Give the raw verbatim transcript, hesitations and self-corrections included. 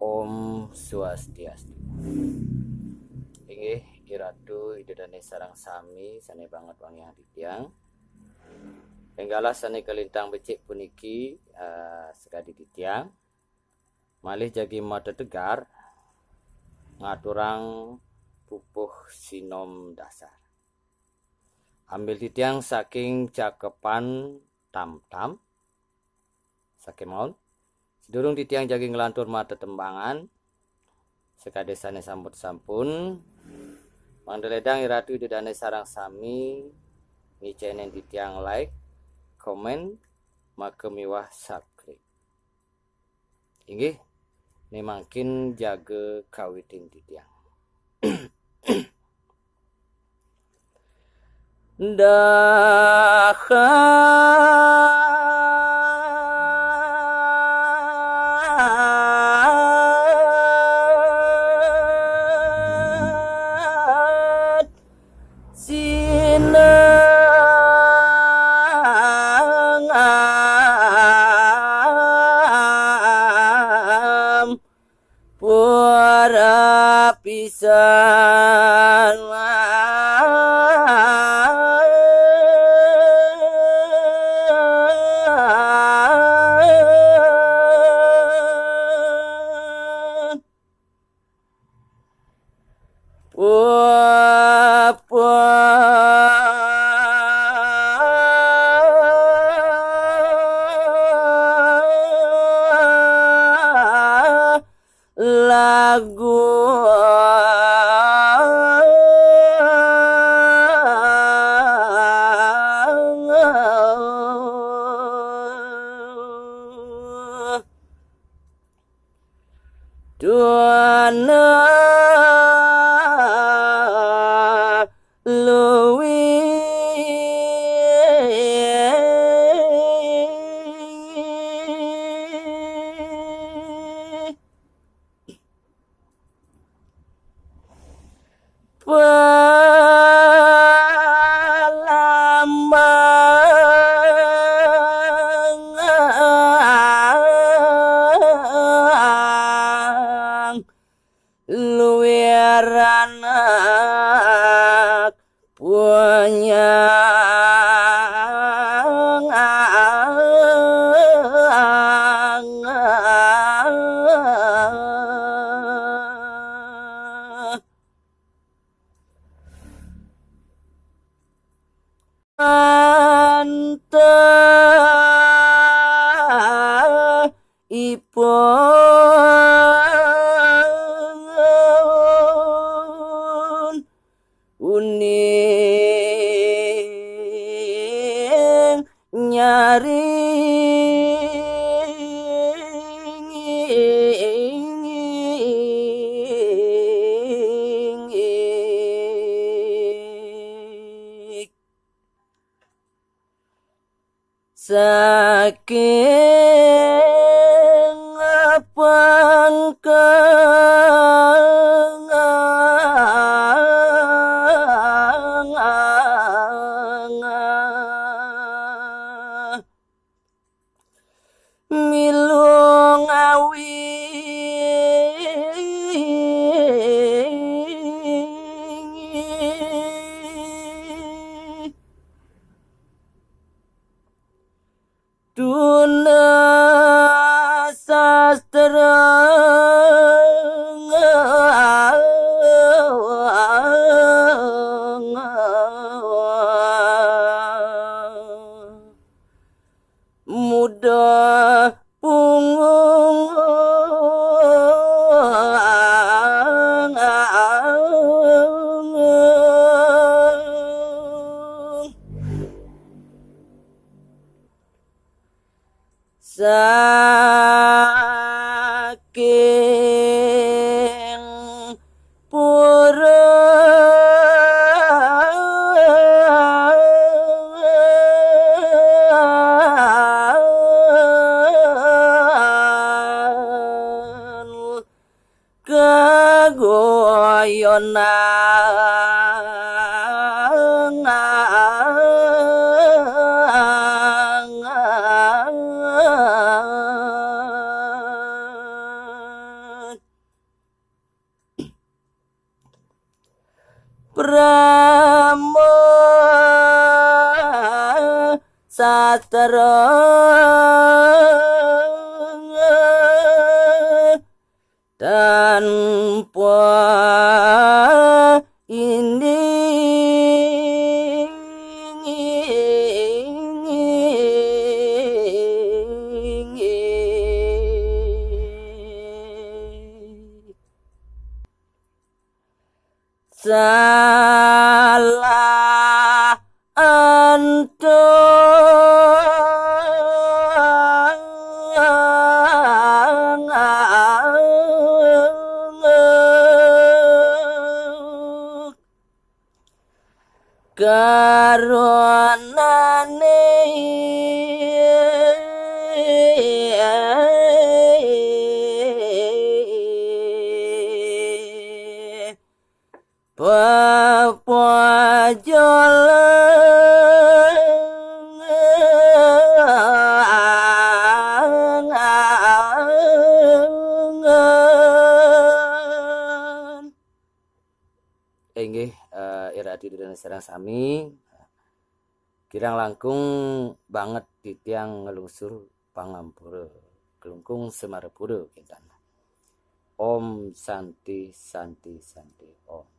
Om Swastiastu. Inggih, Iratu, Ida Dane sareng sami, sane banget wangiang titiang. Enggalah sane kalintang becik puniki, eh, sakadi titiang, malih jagi matetegar ngaturang pupuh sinom dasar. Ambil titiang saking cakepan Tamtam. Sakemawon, sadurung titiang jagi nglantur matetembangan, sakadi sane sampun-sampun, mangda ledang Iratu Ida Dane sareng sami ngicenen titiang like, komen, maka miwah subscribe. Inggih, ne mangkin jaga kawitin titiang. Dahat sinangam pura pisan. Pua, pua. Lagu Tuana lui. Palambang luwir anak punyang. Anta ipun uning nyaring. Saking pangkang milu ngawi. Tuna sastra muda punggung. Saking pura kaguyonan. Rama sastra tanpa ini. Salah antung karonane. Pepajolengan. Inggih, eh, ira adi dan sareng sami. Kirang langkung banget titiang ngelungsur pangampura. Kelungkung Semarapura kinten. Om Santi, Santi, Santi, Om.